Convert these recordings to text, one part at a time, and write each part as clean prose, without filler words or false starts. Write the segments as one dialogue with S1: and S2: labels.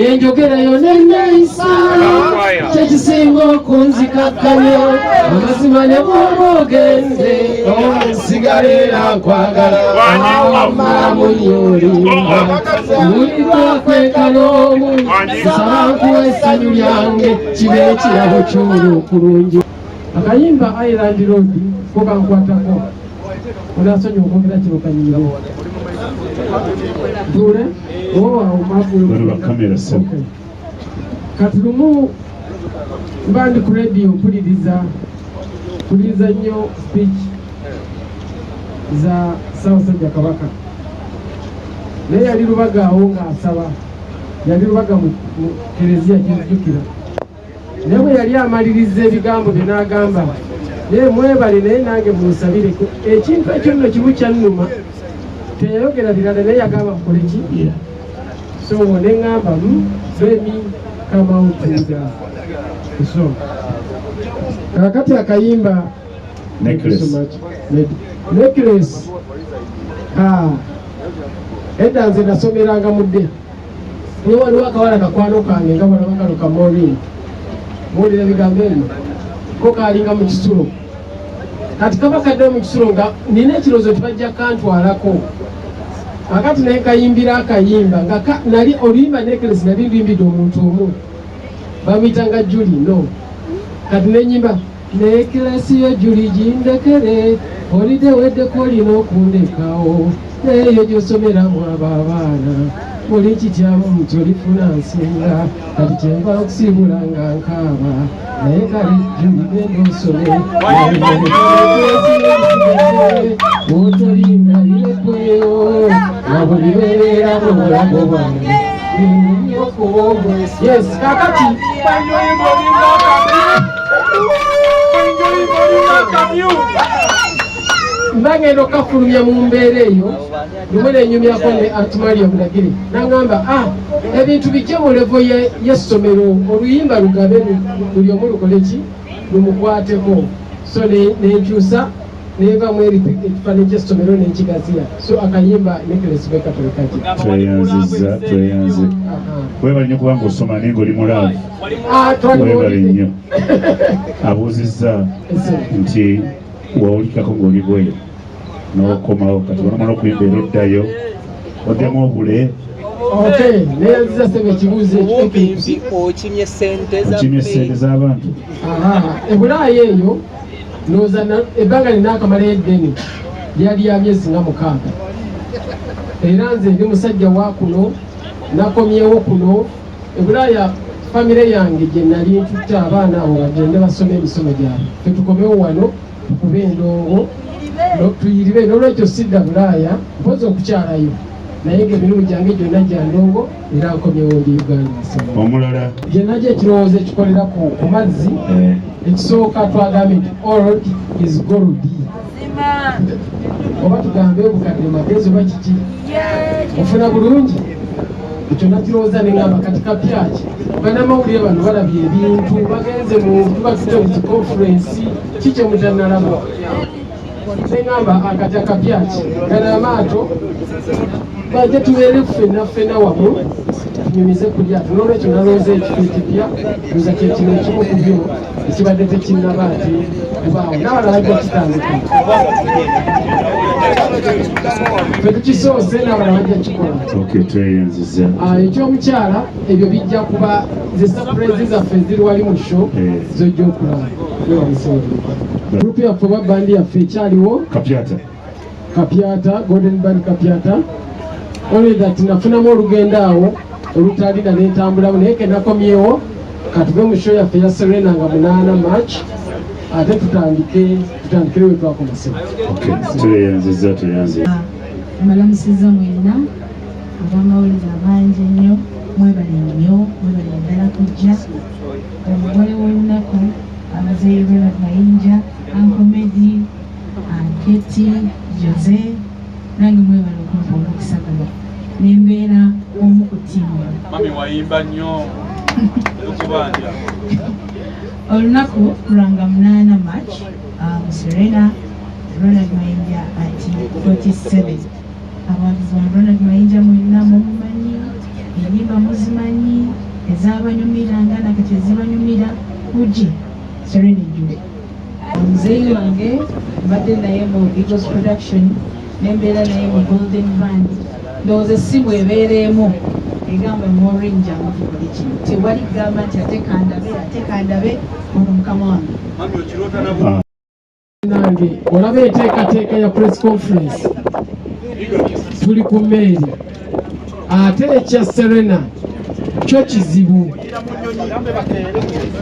S1: Enjogera yo nenneeyisa kyekisinga okunzikakkanya. Amazima ne bw'oba ogenze, nsigala era nkwagala. Malamu nnyo olimba buli lwakwekana omu. Nsaba nkuwa essanyu lyange, kibe ekirabo ky'olwokulungi. Akayimba Island Road ko kankwatako. Onasonyiwa okwogera kino, kanyimire ntuule
S2: Bano bakamera, ssebo.
S1: Kati lumu mba ndi ku radio, mpuliriza, mpuliriza nnyo speech za Ssaabasajja Kabaka, naye yali Lubaga awo ng'asaba, yali Lubaga mu kereziya gyenzijukira. Naye bwe yali amaliriza ebigambo bye n'agamba, "Naye mwebale, naye nange munsabireko." Ekintu ekyo nno kimu kyannuma. Teyayogera birala, naye yagamba mukole ki? So ne ŋŋamba, let me come out with the song." Kakati akayimba
S2: Necklace.
S1: Thank you so much. Necklace. Ah. Edda nze nasomeranga mu dde, naye waliwo akawala kakwano kange nga balaba kano ka Maureen, muwulira ebigambo ebyo, ko kaalinga mu kisulo. Kati kaba kadde mu kisulo nga nina ekirowoozo nti bajja kantwalako. Akati naye kayimbira akayimba nga nali oluyimba Necklace nali nduyimbidde omuntu omu, bamuyitanga Julie. No kati nenyimba, "Necklace yo Julie gindekere, olidde weddeko, olina okundekawo, eyo gyosomeramu abo abaana muli kityamu nti olifuna nsinga. Kati kyenva nkusiibula nga nkaaba, naye kale Julie, genda osome, otolinda birekweyo nga bwe bibeera mu bulamu bwange." Yes, kakati mba ngenda okafulumya mu mbeera eyo. Lumu nenyumyako ne Aunt Maria Bulagire, naŋŋamba, "Ah, ebintu bijje mu level y'essomero, oluyimba lugabe buli omu lukole ki, lumukwateko." So nenkyusa, nenvamu eri ekifaananyi ky'essomero nenkigaziya. So akayimba Necklace bwe katole kati.
S2: Tweyanziza, tweyanze. Webale nnyo kubanga osoma naye ng'oli mu love.
S1: Ah, twali
S2: Webale nnyo. Abuuzizza nti wawulikako ng'oli bweru n'okomawo, kati onamala okuyimba era oddayo oddemu obule?
S1: Okay, neyanziza sebe ekibuuzo ekyo.
S3: Obumpimpi okimye sente.
S2: Okimye sente z'abantu.
S1: Aha, ebulaaya eyo ndowooza ebbanga linaakamalayo eddene lyali lya myezi nga 6. Era nze ndi musajja wa kuno, nakomyewo kuno ebulaaya. Famire yange gye nali ntutte abaana abo bagende basome emisomo gyabwe, tetukomewo wano tukube endongo tuyiribe. N'olwekyo sidda Bulaaya, mpozi okukyalayo, naye ngaemirimu gyange gyonna gya ndongo era nkomyewo ndi Uganda nsoma.
S2: Omulala.
S1: Gye najja ekirowoozo ekikolera ku mazzi, ekisooka twagambye nti old is gold, oba tugambe obukadde magezi oba kiki, ofuna bulungi. Ekyo nakirowooza neŋamba, kati kapyaki? Bannamawulire bano balabye ebintu, bagenze mu tuba tute mu conference, ki kyemutanalaba? Neŋamba akati akapyaki gano amaato bajje tubeere ffenna ffenna wamu tunyumize ku lyato. N'olwekyo nalowooza ekifo ekipya nza kyekino ekimu ku byo ekibadde tekinnaba nti kubaawo, n'abalala bajja kitandika. Ffe tukisoose, n'abalala bajja kikola.
S2: Okay, tweyanziza.
S1: Ah, ekyomukyala ebyo bijja kuba ze surprise zaffe eziri wali mu show zojja okulaba. Group yaffe oba bandi yaffe ekyaliwo.
S2: Kapyata.
S1: Kapyata, Golden Band Kapyata. Only that nafunamu olugendo awo olutalina nentambulamu, naye kenakomyewo katuve mu show yaffe ya Serena nga 8 March, ate tutandike, tutandikire we twakomase.
S2: Okay, tweyanziza, tweyanziza.
S4: Mbalamusiza mwenna abamawulire abangi ennyo. Mwebale nnyo, mwebale ddala kujja. Omugole w'olunaku Abazeeyi Ronald Mayinja, Uncle Medi, Keti, Jose, nange mwebale okumpa omukisa guno nembeera omu ku ttiimu.
S5: Mami, wayimba nnyo, tukubanja.
S4: Olunaku lwanga 8 March mu Serena, Ronald Mayinja at 47. Abawagizi ba Ronald Mayinja mwenna mumumanyi. Ennyimba muzimanyi ezabanyumira nga nakati ezibanyumira mujje Serena ejjule. Muzeeyi wange mbadde naye mu Eagles Production nembeera naye mu Golden Band. Ndowooza essimu ebeera emu egamba Maureen jangu tukole kino, tewali kugamba nti ate kandabe ate kandabe ono mukama wange.
S1: Nange olaba enteekateeka ya press conference, tuli ku mmeeri, ate ekya Serena kyo kizibu.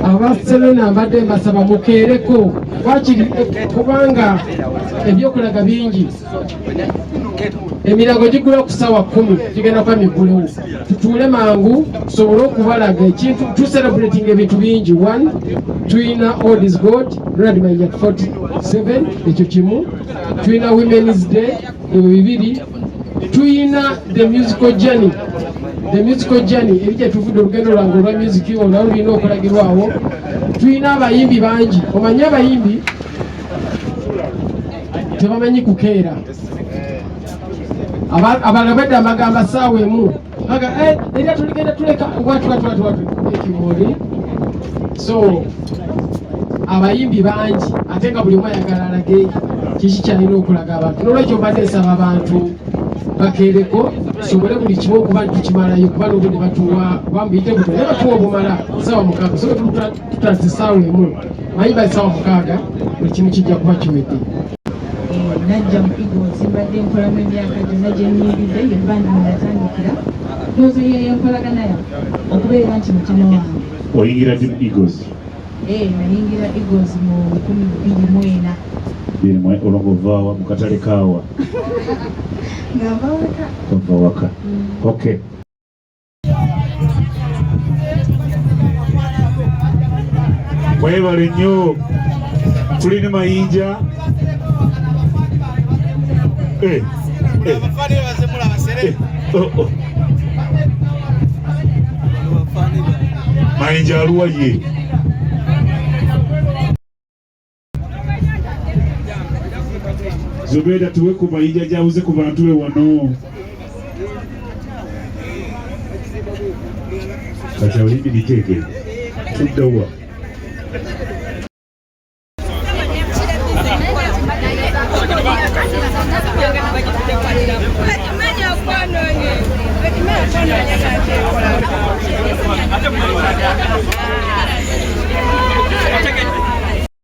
S1: Aba Serena mbadde mbasaba mukeereko wakiri, kubanga ebyokulaga bingi. Emirago gigula ku ssaawa 10, gigenda kuba miggulewo. Tutuule mangu tusobole okubalaga ekintu tucelebrating ebintu bingi. One, tulina Old is Gold, Ronald Mayinja 47, ekyo kimu. Tulina Women's Day, ebyo bibiri. Tulina the musical journey, the musical journey eri gyetuvudde, olugendo lwange olwa music olwo lulina okulagirwawo. Tulina abayimbi bangi. Omanyi abayimbi tebamanyi kukeera. Abalala badde amagamba saawa emu aga era tuligenda tuleka watu watu watu watu ekimuli. So abayimbi bangi, ate nga buli omu ayagala alage kiki kyalina okulaga abantu. Nolwekyo mbadde nsaba abantu bakeereko tusobole buli kimu okuba nti tukimalayo, kuba n'obudde batuwa bambuyite buto naye batuwa obumala saawa 6. So tutandise saawa 1, manyi ba saawa 6 buli kimu kijja kuba kiwedde.
S4: Najja mu Eagles, mbadde nkolamu emyaka gyonna gye nnyingidde, ye bandi mwe natandikira. Ndowooza yeyo enkolagana yaffe okubeera nti mukama wange.
S2: Oyingira ddi mu Eagles?
S4: Nayingira Eagles mu 2004.
S2: Olwo ovaawa mu katale kaawa?
S4: Nga nva waka.
S2: Ova waka, okay. Mwebale nnyo, tulina Mayinja. Eh, eh. Eh, oh, oh. Mayinja aluwa ye? Zubeda, tuwe ku Mayinja gyabuze ku bantu be wano. Kati awuyimiridde tuddawa?